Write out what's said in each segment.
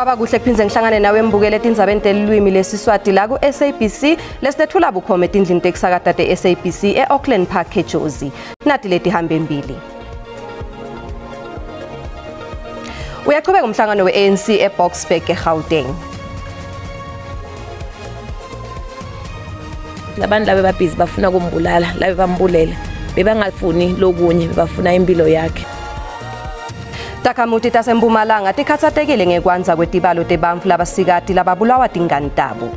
Kwaba kuhle kuphindze ngihlangane nawe mbukele etindzabeni telulwimi lesiswati la ku-SABC lesitethula bukhoma etindlini tekusakata te-SABC e-Auckland Park eJozi. Nati letihambe embili. Uyaqhubeka umhlangano we-ANC eBoksburg eGauteng. Labantu laba babhizi bafuna kumbulala, labe bambulele. Bebangafuni lokunye, bebafuna impilo yakhe. Takhamuti taseMpumalanga tikhatsatekile ngekwandza kwetibalo tebantfu labasikati lababulawa tingani tabo.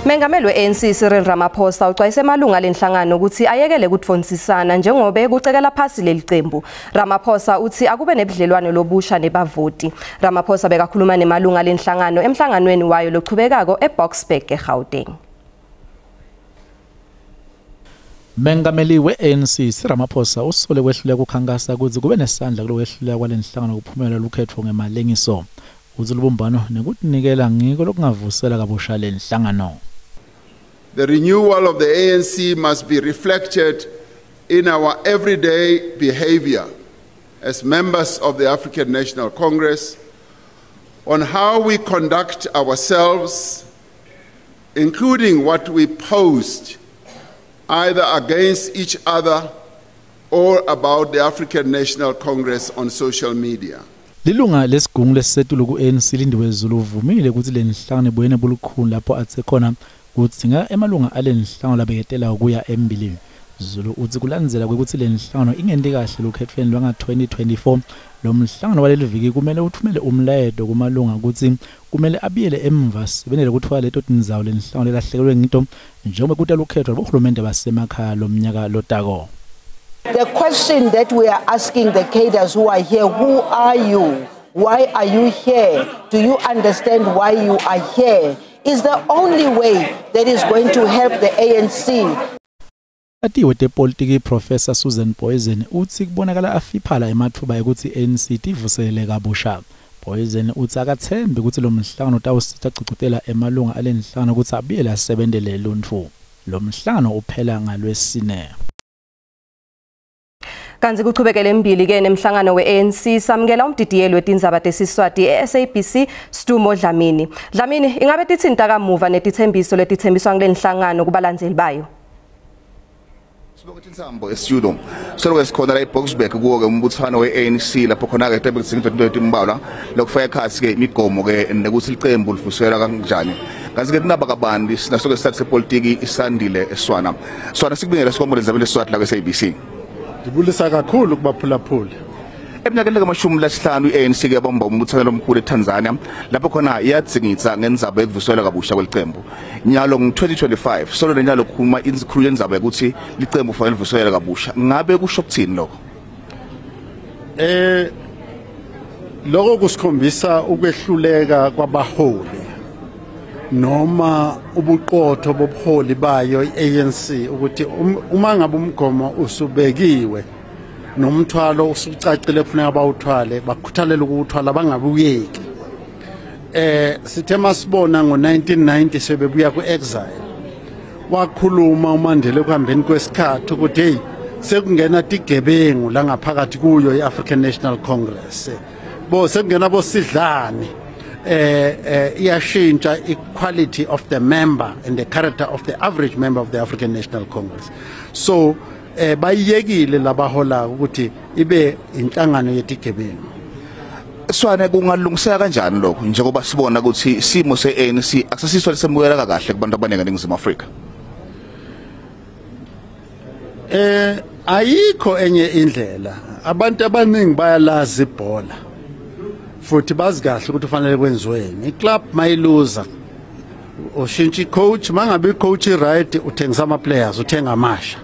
Mengameli we-ANC Cyril Ramaphosa ucwayise emalunga alenhlangano ukuthi ayekele kudvonsisana njengobe kucekela phasi leli cembu. Ramaphosa uthi akube nebudlelwano lobusha nebavoti. Ramaphosa bekakhuluma nemalunga alenhlangano emhlanganweni wayo lochubekako eBoksburg eGauteng. Mengameli we-ANC Cyril Ramaphosa usole kwehluleka kukhankasa ukuthi kube nesandla kulokwehluleka kwalenhlangano kuphumela lukhetfo ngemalengiso. Utsi lubumbano nekutinikela ngiko lokungavusela kabusha lenhlangano. The renewal of the ANC must be reflected in our everyday behavior as members of the African National Congress, on how we conduct ourselves, including what we post either against each other or about the African National Congress on social media. Lilunga lesigungu lesisetulu ku-ANC Lindiwe Zulu uvumile ukuthi lenhlangano ibuyene bulukhuni lapho athe khona kudzinga emalunga alenhlangano labeketela kuya embili. Zulu utsi kulandzela kwekutsi lenhlangano ingenti kahle lukhetfweni lwanga-2024, lo mhlangano waleli viki kumele utfumele umlayeto kumalunga kutsi kumele abuyele emva sibentele kutfola leto tindzawo lenhlangano lelahlekelwe ngito njengoba kuta lukhetfo lwabohulumende basemakhaya lomnyaka lotako. The question that we are asking the cadres who are here, who are you? Why are you here? Do you understand why you are here? Is the only way that is going to help the ANC. Atiwe tepolitiki Professor Susan Poison utsi kubonakala afiphala ematfuba ekutsi ANC tivusele kabusha. Poison utsi akatsembi kutsi lo mhlangano utawusita gcugcutela emalunga alenhlangano kutsi abuyele asebentele luntfu. Lo mhlangano uphela ngalwesine. Kanti kuchubekele embili ke nemhlangano we-ANC samukela umdidiyeli wetindzaba tesiswati e-SABC Stumo Dlamini. Dlamini, ingabe tithinta kamuva netithembiso letithembiswa kulenhlangano kubalandzeli bayo? Sibonke Tintsambo estudio. Solo sikhona la eBoksburg kuwo ke umbuthano we-ANC lapho khona ke tebe kudzingidwa into etimbalwa lokufaka ekhatsi ke imigomo ke nekuthi licembu livuselwa kanjani. Kanti ke kunaba kabanti sinaso ke sathi sepolitiki isandile eswana. Swana sikubingela sikwamukele endzabeni leswati la ku-SABC. Ndibulisa kakhulu kubaphulaphuli. Eminyakeni le-50 i-ANC ke yabamba umbuthano lomkhulu eTanzania lapho khona iyadzingidza ngendzaba yekuvuselwa kabusha kwelicembu. Nyalo ngu-2025 solo nenyalo kukhuluma inzikhulu yendzaba yokuthi licembu kufanele livuselwe kabusha. Ngabe kusho kuthini lokho? Lokho kusikhombisa ukwehluleka kwabaholi noma ubuqotho bobuholi bayo i-ANC ukuthi uma ngabe umgomo usubekiwe nomthwalo usucacile kufuneka bawuthwale, bakhuthalele ukuwuthwala bangabuyeki. Sithe masibona ngo-1990 sebebuya ku-exile, wakhuluma uMandela ekuhambeni kwesikhathi ukuthi hey, sekungena tigebengu la ngaphakathi kuyo i-African National Congress, bo sekungena bosidlani, iyashintsha i-quality of the member and the character of the average member of the African National Congress. So bayiyekile labahola ukuthi ibe inhlangano yetigebengu. Swane, kungalungiseka kanjani lokho njengoba sibona ukuthi isimo se-ANC akusasiso lesemukeleka kahle kubantu abaningi eNingizimu Afrika? Ayikho enye indlela. Abantu abaningi bayalazi ibhola futhi bazi kahle ukuthi kufanele kwenziweni. Iclub mayiluza ushintsha icoach, mangabe icoach right uthengisa ama players, uthenga amasha.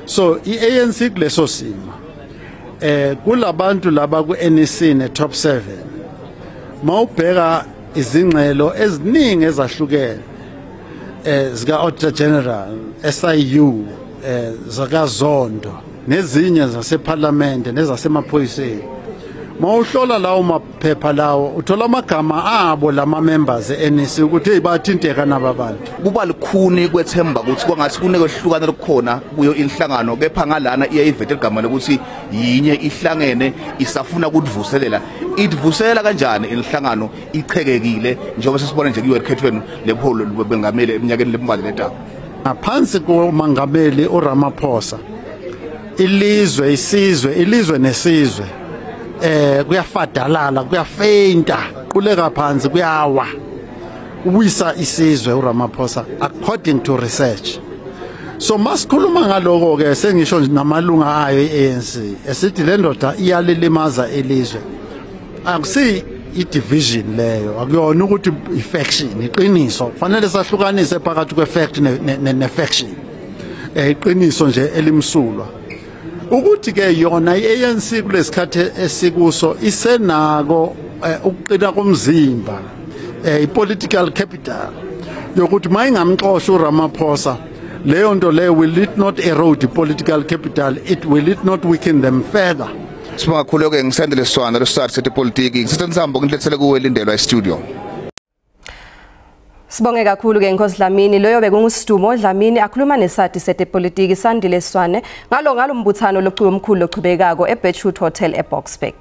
So i-ANC kuleso simo, kulabantu laba ku-NEC ne top 7, mawubheka izingxelo eziningi ezahlukene zika Auditor General, SIU, zakaZondo nezinye zaseParliament nezasemaphoyiseni, Mawuhlola lawo maphepha lawo uthola amagama abo lama members e-NEC ukuthi hey bathinteka naba bantu. Kuba likhuni kwethemba ukuthi kwangathi kunekwehlukana lokukhona kuyo inhlangano, kepha ngalana iyayiveta igama lokuthi yinye ihlangene isafuna ukudivuselela. Idivuselela kanjani inhlangano ichekekile njengoba sesibona nje kuyo ekhethweni lebuholo bengamele eminyakeni lemibali letako? Ngaphansi komangameli uRamaphosa, ilizwe isizwe ilizwe nesizwe kuyafadalala, kuyafeinta, quleka phansi, kuyawa. Uwisa isizwe uRamaphosa according to research. So masikhuluma ngaloko ke sengisho namalunga ayo iANC esithi le ndoda iyalilimaza ilizwe. Akusi i-division leyo, akuyona ukuthi i-faction, iqiniso. Kufanele sahlukanise phakathi kwe-fact ne-faction. Iqiniso nje elimsulwa. Ukuthi ke yona iANC kulesikhathi esikuso isenako ukuqina komzimba, i-political capital yokuthi mayingamxosha uRamaphosa, leyo nto leyo will it not erode political capital, it will it not weaken them further. Sibonga kakhulu ke ngisendele Swana losisathu sepolitiki ngisithe nsambo ngilethele kuwe Lindelwa e-studio. Sibonge kakhulu ke Nkosi Dlamini. Loyo bekunguSidumo Dlamini akhuluma nesati setepolitiki Sandile Swane ngalo mbuthano lomkhulu lochubekako eBirchwood Hotel eBoksburg.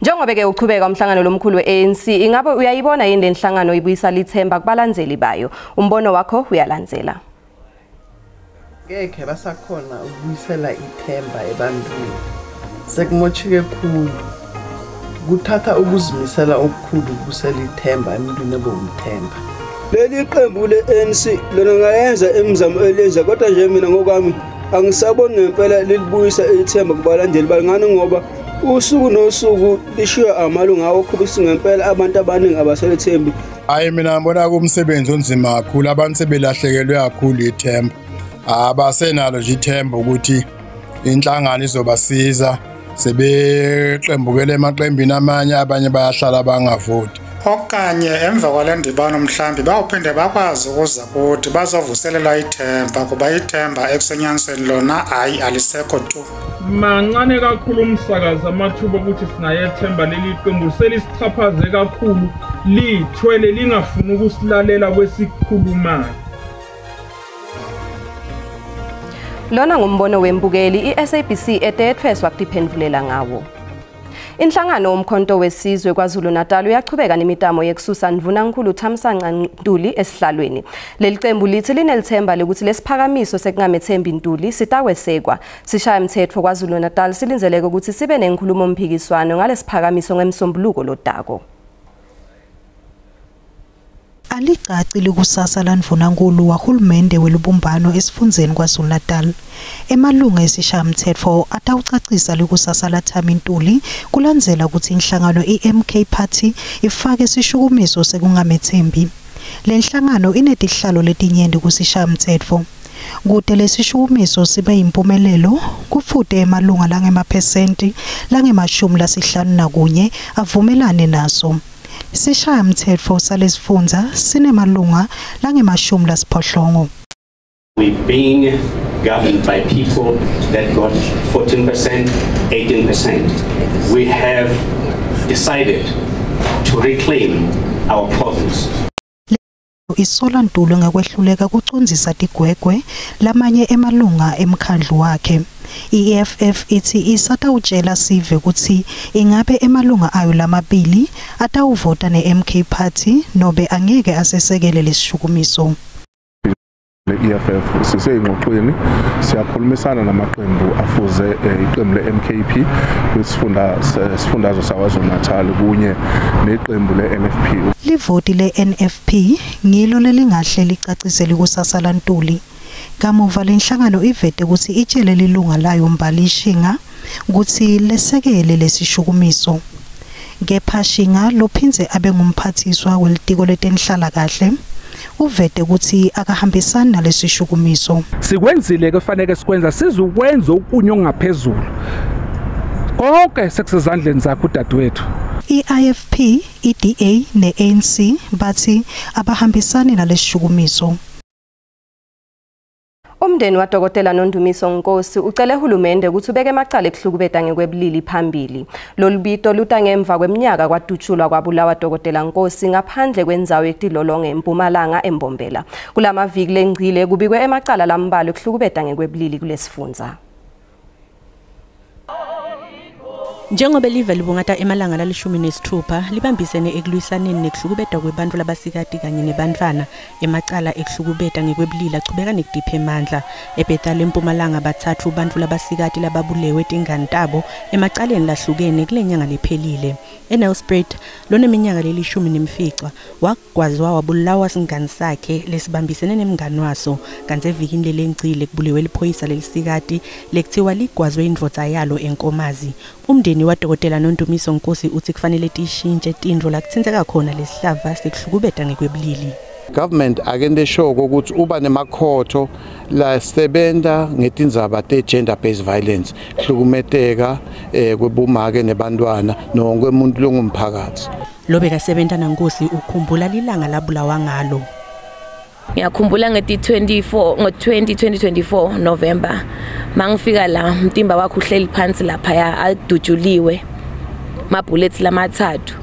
Njengoba ke uchubeka umhlangano lomkhulu weANC, ingabe uyayibona yini lenhlangano ibuyisa lithemba kubalandzeli bayo? Umbono wakho uyalandzela. Ngeke basakhona ukubuyisela ithemba ebantwini. Sekumosheke khulu. Kuthatha ukuzimisela okukhulu ukubuyisela ithemba emntwini ebewumthemba. Leli qembu le-ANC lona ngayenza imizamo elenza, kodwa nje mina ngokwami angisaboni ngempela lilibuyisa ithemba kubalandeli balo, ngani ngoba usuku nosuku lishiya amalunga awokhubisa ngempela abantu abaningi abaselethembi. Hayi, mina ngibona kumsebenzi onzima kakhulu, abantu sebelahlekelwe kakhulu ithemba. Abasenalo nje ithemba ukuthi inhlangano izobasiza, sebeqembukele emaqembini amanye, abanye bayahlala bangavoti. Okanye emva kwale ndibano mhlambi bawuphinde bakwazi ukuza kuthi bazovuselela ithemba, kuba ithemba ekusenyanisweni lona hayi alisekho tu. Mancane kakhulu umsakazo amathuba okuthi singayethemba leli qembu, selisichaphaze kakhulu, lithwele lingafuni ukusilalela kwesikhulumayo. Lona ngumbono wembukeli iSABC etethweswa kutiphendvulela ngawo. Inhlangano Umkhonto Wesizwe KwaZulu Natal uyachubeka nemitamo yekususa Ndvunankhulu Thamsanqa Ntuli esihlalweni. Leli qembu lithi linelithemba lokuthi lesiphakamiso sekungamethembi Ntuli sitakwesekwa. Sishaya mthetho KwaZulu Natal silindzeleke ukuthi sibe nenkhulumo mphikiswano ngalesiphakamiso ngemsombuluko lodako. Alicaci likusasa laNdvunankhulu wahulumende welubumbano esifundzeni KwaZulu Natal. Emalunga esishayamthetho atawucacisa likusasa laThami Ntuli kulandzela ukuthi inhlangano iMK Party ifake sishukumiso sekungamethembi. Le nhlangano inetihlalo letinyenti kusishayamthetho. Kute lesishukumiso sibe yimpumelelo kufute emalunga langemaphesenti lange-51 avumelane naso. Sishayamthetho salesifundza sinemalunga lange-80. We're being governed by people that got 14%, 18%. We have decided to reclaim our province. Isola Ntuli ngekwehluleka kucondzisa tigwegwe lamanye emalunga emkhandlu wakhe. I-EFF ithi isatawutshela sive kutsi ingabe emalunga ayo lamabili atawuvota ne-MK Party nobe angeke asesekele lesishukumiso. Le-EFF siseyingxoxweni, siyakhulumisana namaqembu afuze iqembu le-MKP kwisifundazwe saKwaZulu Natal kunye neqembu le-NFP. Livoti le-NFP ngilo lelingahle licacise likusasa laNtuli. Kamuva lenhlangano ivete kutsi itshele lilunga layo Mbali Shinga kutsi lesekele lesishukumiso. Kepha Shinga lophindze abe ngumphathiswa welitiko letenhlalakahle uvete kutsi akahambisani nalesishukumiso. Sikwenzile ke fanele sikwenza, sizukwenza okunye okungaphezulu. Konke sekusezandleni zakho udadewethu. I-IFP, i-DA ne-ANC bathi abahambisani nalesishukumiso. Umndeni waDokotela Nondumiso Nkosi ucele hulumende ukuthi ubeke emacala ekuhlukubeta ngekwebulili phambili. Lolubito luta ngemva kweminyaka kwadutshulwa kwabulawa Dokotela Nkosi ngaphandle kwendzawo yekutilolonga eMpumalanga eMbombela. Kulamaviki lengcile kubikwe emacala lambalwa ekuhlukubeta ngekwebulili kulesifundza. Njengoba live libungata emalanga la-16 libambisene ekulwisaneni nekuhlukubetwa kwebantfu labasikati kanye nebantfwana emacala ekuhlukubeta ngekwebulili achubeka nekudipha emandla. Ebethal eMpumalanga batsatfu bantfu labasikati lababulewe tingani tabo emacaleni lahlukene kule nyanga lephelile. ENelspruit loneminyaka leli-15 wagwazwa wabulawa singani sakhe lesibambisene nemngani waso, kantsi evikini lelengcile kubulewe liphoyisa lelisikati lekuthiwa ligwazwe indvodza yalo eNkomazi. Umndeni waDokotela Nondumiso Nkosi utsi kufanele tishintshe tintfo lakutsintseka khona lesihlava sekuhlukubeta ngekwebulili. Government akente sure ukuthi uba nemakhotho lasebenta ngetindzaba te-gender based violence, hlukumeteka kwebumake nebantwana nonke umuntu longumphakathi. Lobekasebenta naNkosi ukhumbula lilanga labulawa ngalo. Ngiyakhumbula ngeti-24 ngo-20 2024 November mangifika la umtimba wakhe uhleli phansi laphaya adutshuliwe mabullets lamathathu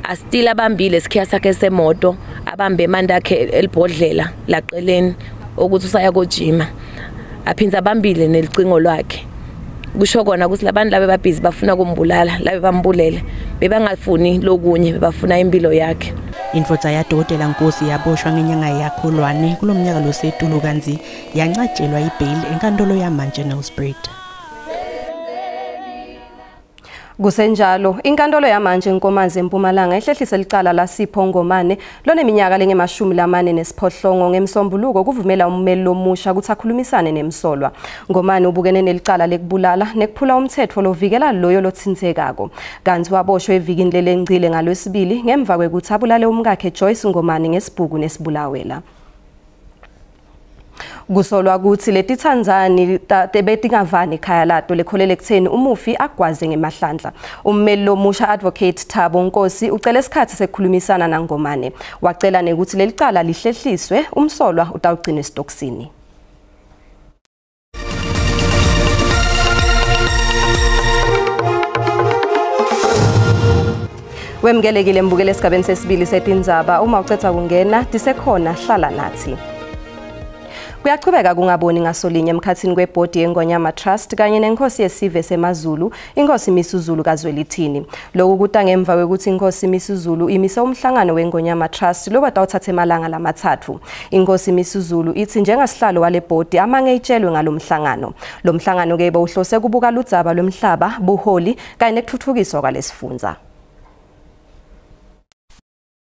asitila abambile isikhiya sakhe semoto abambe emanda akhe elibhodlela laqeleni ukuthi usaya kojima aphinza abambile nelicingo lwakhe. Kusho kona ukuthi labantu laba babhizi bafuna kumbulala, labe bambulele bebangafuni lokunye, bebafuna impilo yakhe. Indvodza yaDokotela Nkosi yaboshwa ngenyanga yaKholwane kulomnyaka losetulu kantsi yancatshelwa ibheyili enkantolo yamanje Nelspruit. Kusenjalo, inkantolo yamanje eNkomazi eMpumalanga ihlehlise licala laSipho Ngomane loneminyaka lengama-48 ngemsombuluko kuvumela ummeli lomusha ukuthi akhulumisane nemsolwa. Ngomane ubukene nelicala lekubulala nekuphula umthetho lovikela loyo lotsintsekako. Kantsi waboshwa evikini lelengcile ngalwesibili ngemva kwekuthi abulale umkakhe Joyce Ngomane ngesibhuku nesibulawela. Kusolwa ukuthi letitsandzani betingavani ekhaya lato lekholele ekutheni umufi agwaze ngemahlandla. Ummeli lomusha Advocate Thabo Nkosi ucele isikhathi sekukhulumisana naNgomane. Wacela nekuthi lelicala lihlehliswe, umsolwa utawugcina esitokisini. Wemukelekile mbukele esigabeni sesibili setindzaba. Uma ucetha kungena tisekhona, hlala nathi. Kuyachubeka kungaboni ngasolinye emkhatsini kwebhodi yeNgonyama Trust kanye nenkosi yesive semaZulu, Inkosi Misuzulu kaZwelithini. Lokhu kuta ngemva kwekuthi Inkosi Misuzulu imise umhlangano weNgonyama Trust lobatawuthatha emalanga lamathathu. Inkosi Misuzulu ithi njengasihlalo wale bhodi amange itshelwe ngalomhlangano. Lo mhlangano ke bowuhlose kubuka ludzaba lwemhlaba, buholi kanye nekutfutfukiswa kwalesifundza.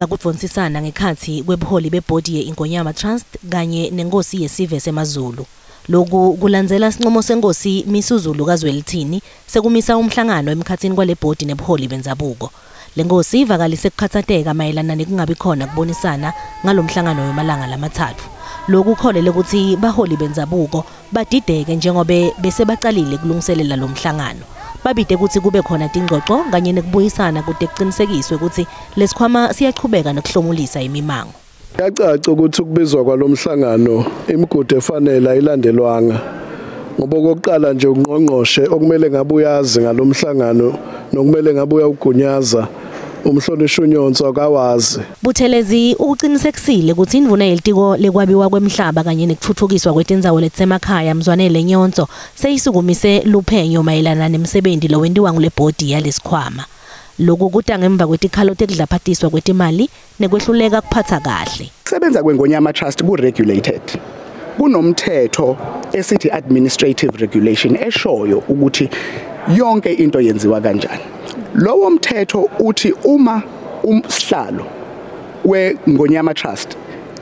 Kudvonsisana ngekhatsi kwebuholi bebhodi ye-Ingonyama Trust kanye nenkosi yesive semaZulu. Lokhu kulandzela sinqumo senkosi Misuzulu kaZwelithini sekumisa umhlangano emkhatsini kwale bhodi nebuholi bendzabuko. Le nkosi ivakalise kukhatsateka mayelana nekungabi khona kubonisana ngalomhlangano wemalanga lamathathu. Lokhu kukholele ukuthi baholi bendzabuko badideke njengobe bese bacalile kulungiselela lo mhlangano. Babide ukuthi kube khona tingcoco kanye nekubuyisana kude kuqinisekiswe ukuthi lesikhwama siyachubeka nokuhlomulisa imimango. Kuyacaca ukuthi ukubizwa kwalomhlangano imigudu efanele ayilandelwanga, ngoba okokuqala nje ungqongqoshe okumele ngabe uyazi ngalomhlangano nokumele ngabe uyawugunyaza umhlonishwa uNyhontso akawazi. Buthelezi ukuqinisekisile ukuthi indvuna yelitiko lekwabiwa kwemhlaba kanye nekutfutfukiswa kwetindzawo letisemakhaya Mzwanele Nyhontso seyisukumise luphenyo mayelana nemsebenzi lowentiwa ngulebhodi yalesikhwama. Lokhu kuta ngemva kwetikhalo tekudlaphatiswa kwetimali nekwehluleka kuphatha kahle. Kusebenza kweNgonyama Trust ku-regulated. Kunomthetho esithi administrative regulation eshoyo ukuthi yonke into yenziwa kanjani. Lowo mthetho uthi uma umsihlalo weNgonyama Trust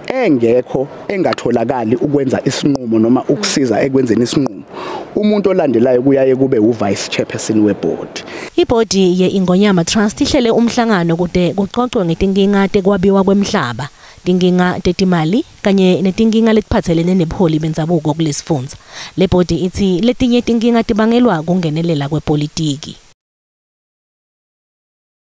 engekho, engatholakali ukwenza isinqumo noma ukusiza ekwenzeni isinqumo, umuntu olandelayo kuyaye kube uvice chairperson weboard. Ibhodi ye-Ingonyama Trust ihlele umhlangano kude kuxoxwe ngetinkinga tekwabiwa kwemhlaba, tinkinga tetimali kanye netinkinga letiphathelene nebuholi bendzabuko kulesifundza. Le bhodi ithi letinye tinkinga tibangelwa kungenelela kwepolitiki.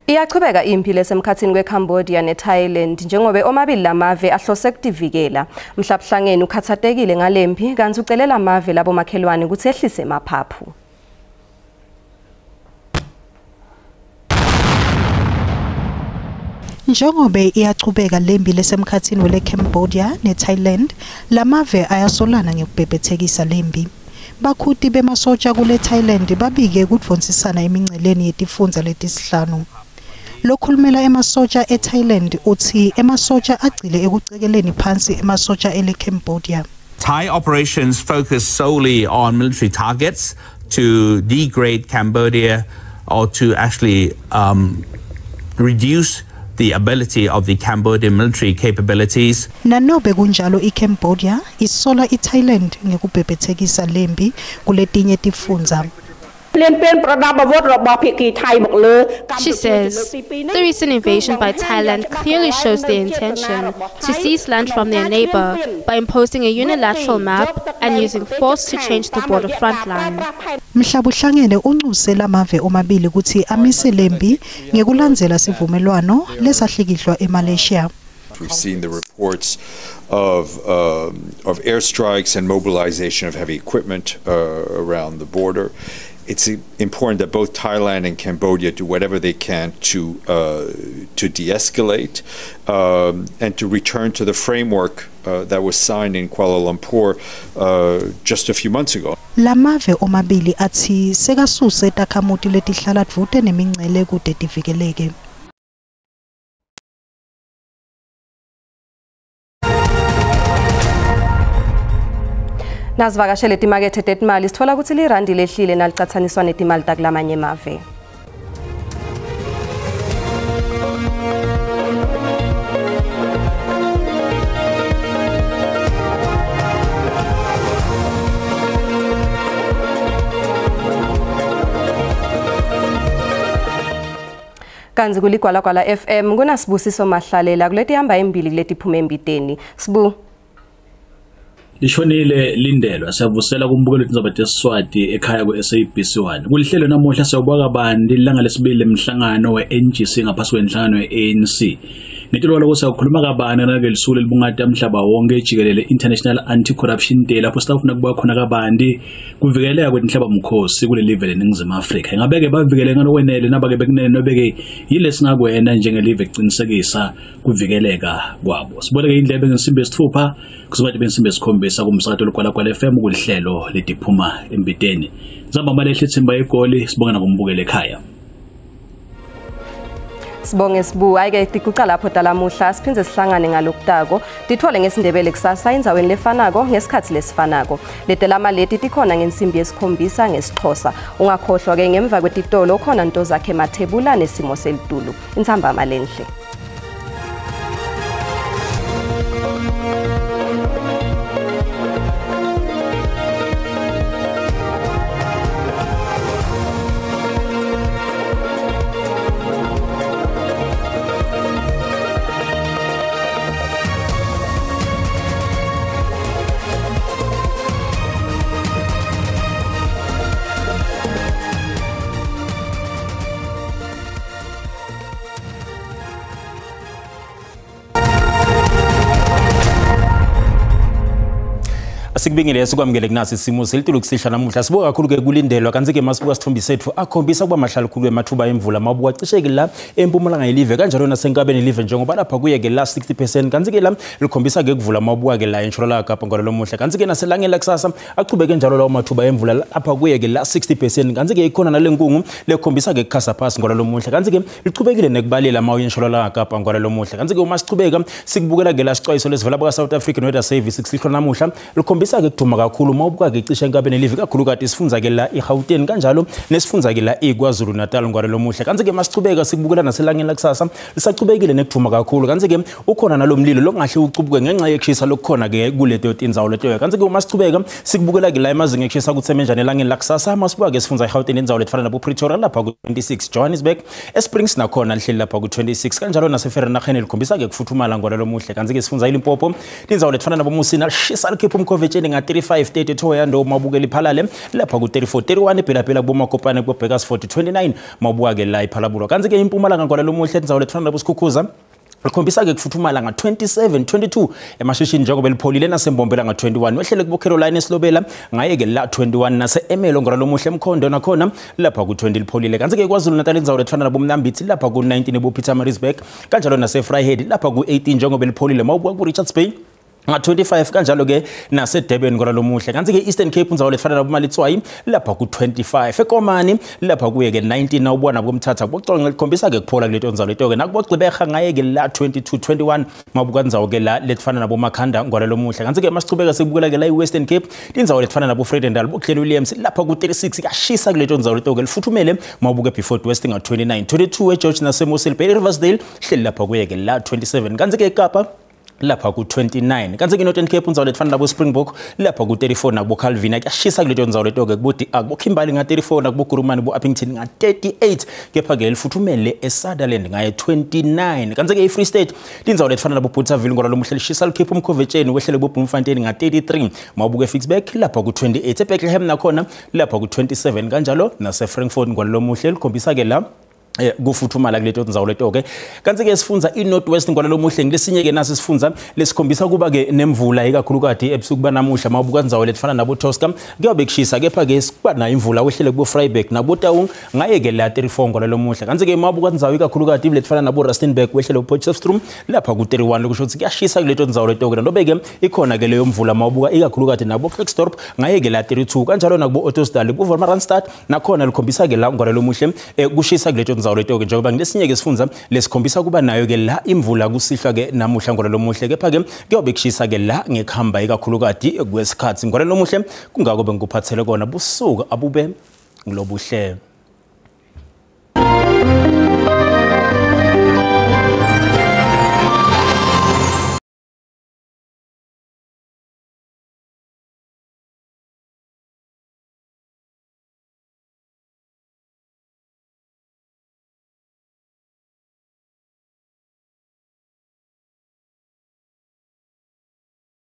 Iyachubeka impi lesemkhatsini kweCambodia neThailand njengobe omabili lamave ahlose kutivikela. Mhlabuhlangene ukhathatekile ngalempi kantsi ucelela mave labomakhelwane kutsi ehlise emaphaphu. Njengobe iyachubeka lempi lesemkhatsini wele-Cambodia neThailand, lamave ayasolana ngekubhebhethekisa lempi. Bakhuti bemasotsha kule Thailand babike kudvonsisana emingceleni yetifundza letisihlanu. Lokhulumela emasotsha eThailand utsi emasotsha agcile ekucekeleni phansi emasotsha ele-Cambodia. Thai operations focus solely on military targets to degrade Cambodia or to actually reduce the ability of the Cambodian military capabilities. Nanobe kunjalo iCambodia isola iThailand ngekubhebhethekisa lempi kuletinye tifundza. She says, the recent invasion by Thailand clearly shows their intention to seize land from their neighbor by imposing a unilateral map and using force to change the border front line. Mhlabuhlangene uncuse lamave omabili kutsi amise lempi ngekulandzela sivumelwano lesahlikihlwa eMalaysia. We've seen the reports of airstrikes and mobilization of heavy equipment around the border. It's important that both Thailand and Cambodia do whatever they can to de-escalate and to return to the framework that was signed in Kuala Lumpur just a few months ago. Lamave omabili atsi sekasuse takhamuti letihlala dvute nemincele kute tivikeleke. Nasivakashele timakethe tetimali sitfola kutsi lirandi lehlile nalicatsaniswa netimali takulamanye emave. Kantsi kuLigwalagwala FM kunasibusiso Mahlalela kuleti hamba embili kuleti phuma embiteni. Sibu Lishonile lindelwa siyavusela kumbukelo tindzaba tesiswati ekhaya ku-SABC 1. Kulihlelo namuhla siyawubuka kabanti ilanga lesibili lemhlangano we-NGC ngaphasi kwenhlangano ye-ANC. Ngetulu kwaloko siyawukhuluma kabanti naleli lisuku lelibungata mhlaba wonke jikelele International Anti-Corruption Day lapho sitawufuna kubuka khona kabanti kuvikeleka kwetinhlabamkhosi kuleli live leNingizimu Afrika. Ingabeke bavikele ngalokwenele nabake bekunene nobeke yile singakwena njengelive kucinisekisa kuvikeleka kwabo. Siboleke indlebe ngensimbi yesitfupha kuzoba bensimbi yesikhombisa kumsakato Ligwalagwala FM kulihlelo letiphuma embiteni. Zamba malehle thimba egoli sibonga nakumbukela ekhaya. Sibonge Sibu, ayike tiguca lapho talamuhla siphindze sihlangane ngalokutako tithole ngesindebele kusasa indzaweni lefanako ngesikhatsi lesifanako. Letelama leti tikhona ngensimbi yesikhombisa ngesixhosa. Ungakhohlwa ke ngemva kwetitolo khona nto zakhe mathebula nesimo selitulu. Intsambama lenhle. Sikubingelele sikwamukele kunasi isimo selitulu kusihla namuhla. Sibuka kakhulu ke kulindelwa kantsi ke masibuka sithombi sethu akhombisa kuba mahlalikhulu emathuba emvula mabuka cishe la empumalanga yelive kanjalo nasenkabeni live njengoba lapha kuye ke la 60% kantsi ke la likhombisa ke kuvula mabuka ke la entshonalanga Kapa ngalo kantsi ke naselangeni lakusasa achubeke njalo lawo mathuba emvula lapha kuye ke la 60% kantsi ke ikhona nalenkungu lekhombisa ke kukhasa phasi ngalo lomuhla kantsi ke lichubekile nekubalela mawu entshonalanga Kapa ngalo lomuhla kantsi ke uma sichubeka sikubukela ke la sicwayiso lesivela baka South African Weather Service kusihlwa namuhla likhombisa ke kuduma kakhulu mawubuka ke cishe enkabeni live kakhulu kade sifundza ke la eGauteng kanjalo nesifundza ke la eKwaZulu Natal ngalo lomuhla kantsi ke masicubeka sikubukela naselangeni lakusasa lisachubekile nekuduma kakhulu kantsi ke ukhona nalomlilo lokungahle ucubuke ngenxa yekushisa lokukhona ke kuleto tindzawo leto kantsi ke uma sicubeka sikubukela ke la emazinga ekushisa kutsi emenjani elangeni lakusasa masibuka ke sifundza eGauteng indzawo letifana nabo Pretoria lapha ku 26 Johannesburg eSprings nakhona lihleli lapha ku 26 kanjalo naseVereeniging likhombisa ke kufuthumala ngalo lomuhla kantsi ke sifundza iLimpopo tindzawo letifana nabo Musina lishisa likhipha umkhovetsheni nga 35 32 yando mawubuka Lephalale lapha ku 34 31 eBela-Bela kuboMakopane kubo Burgersfort 29 mawubuka ke la ePhalaborwa. Kanti ke impumalanga ngwala lomuhle indzawo letfana naboSkhukhuza likhombisa ke kufuthumala nga-27 22 emashishini njengoba lipholile nasembombela nga-21 wehlele kubo Caroline esilobela ngaye ke la 21 nase-Ermelo ngora lomuhle emkhondo nakhona lapha ku-20 lipholile. Kanti ke KwaZulu Natal indzawo letfana nabomnambithi lapha ku-19 ebo-Pietermaritzburg kanjalo nase-Vryheid lapha ku-18 njengoba lipholile mawubuka ku-Richards Bay nga-25 kanjalo ke nase-Durban ngora lomuhle. Kanti ke Eastern Cape indzawo letfana nabomalitswayi lapha ku-25 eKomani lapha kuye ke 19 nawubona komthatha kuboconga likhombisa ke kuphola kuleto ndzawo leto ke nakubogcibeha ngaye ke la 22 21 mawubuka ndzawo ke la letfana nabomakhanda ngora lomuhle. Kanti ke masichubeka sikubukela ke la i-Western Cape tindzawo letfana nabo Vredendal boClele Williams lapha ku-36 kuyashisa kuleto ndzawo leto ke lifuthumele mawubuka Beaufort West nga-29 22 eGeorge naseMossel Bay Riversdale hleli lapha kuye ke la 27. Kanti ke eKapa lapha ku-29. Kanti ke Northern Cape indzawo letfana nabo Springbok lapha ku-34 nakubo Calvin kuyashisa kuleto ndzawo leto ke kubo akubo Kimberley nga-34 nakubo Gurumani bo Upington nga-38 kepha ke lifuthumele eSutherland ngaye 29. Kanti ke i-Free State tindzawo letfana nabo Bothaville ngora lomuhle lishisa likhipha umkhovetsheni wehlele kubo Bloemfontein nga-33 mawubuka eFicksburg lapha ku-28 eBethlehem nakhona lapha ku-27 kanjalo nase-Frankfurt ngora lomuhle likhombisa ke la kufuthumala kuleto ndzawo leto ke. Kanti ke sifundza i-North West ngwala lomuhle ngilesinye ke nasi sifundza lesikhombisa kuba ke nemvula ikakhulukati ebusuku banamuhla mawubuka ndzawo letfana nabo Tosca kuyobe kushisa kepha ke sikuba nayo imvula wehlele kubo Vryburg nabo Taung ngaye ke la 34 ngwala lomuhle. Kanti ke mawubuka ndzawo ikakhulukati letfana nabo Rustenburg wehlele ku Potchefstroom lapha ku 31 lokusho ukuthi kuyashisa kuleto ndzawo leto ke ndobe ke ikhona ke leyo mvula mawubuka ikakhulukati nabo Klerksdorp ngaye ke la 32 kanjalo nakubo Ottosdal ku Wolmaranstad nakhona likhombisa ke la ngwala lomuhle kushisa kuleto ndzawo leto ke njengoba ngilesinye ke sifundza lesikhombisa kuba nayo ke la imvula kusihlwa ke namuhla ngwala lomuhle kepha ke kuyobe kushisa ke la ngekhamba ikakhulukati kwesikhathi ngwala lomuhle kungako bengikuphathele kona busuku abube ngilobuhle.